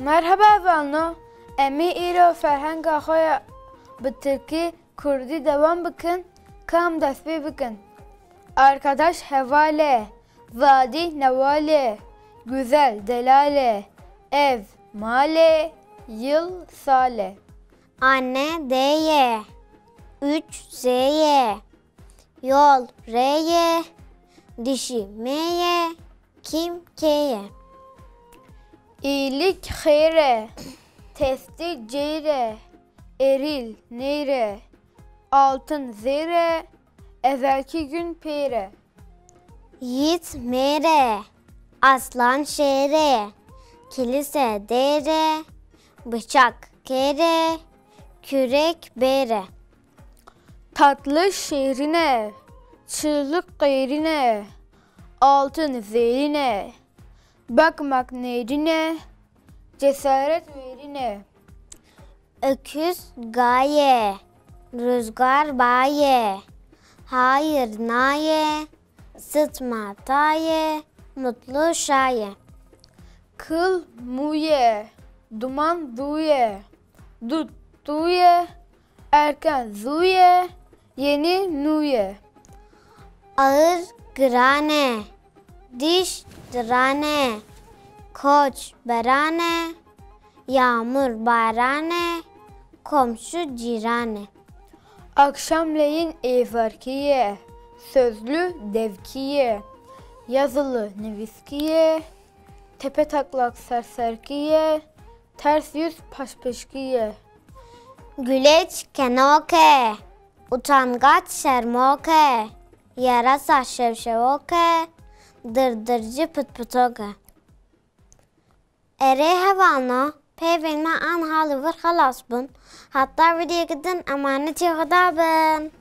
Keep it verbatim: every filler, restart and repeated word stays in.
Merhaba hevalno, em ê îro ferhenga xwe ya bi tirkî, kurdî dewam bikin, ka em dest pê bikin. Arkadaş heval e, vadî newal e, güzel delal e, ev mal e, yıl sal e. Anne dê ye, üç zê ye, yol rê ye, dişî mê ye, kîm kê ye. İyilik xêr e, testî cêr e, erîl nêr e, altın zêr e, evelkî gün pêr e. Yiğit mêr e, aslan şêr e, kilise dêr e, bıçak kêr e, kürek bêr e. Tatlı şêrîn e, çığlık qêrîn e, altın zêrîn e, bakmak nêrîn e, cesaret verîn e. Öküz gay e, rüzgar bay e, hayır nay e, sıtma tay e, mutlu şay e. Kıl mû ye, duman dû ye, dut tû ye, erken zû ye, yeni nû ye. Ağır giran e, diş diran e, koç beran e, yağmur baran e, komşu cîran e. Akşamleyin êvarkî ye, sözlü devkî ye, yazılı nivîskî ye, tepe taklak serserkî ye, ters yüz paşpeşkî ye. Güleç kenok e, utangaç şermok e, yarasa şevşevok e, dırdırcı pıtpıtok e. Erê hevalno, peyvên me aniha li vir xelas bûn. Heta vîdyoyeke din emanetî Xweda bin.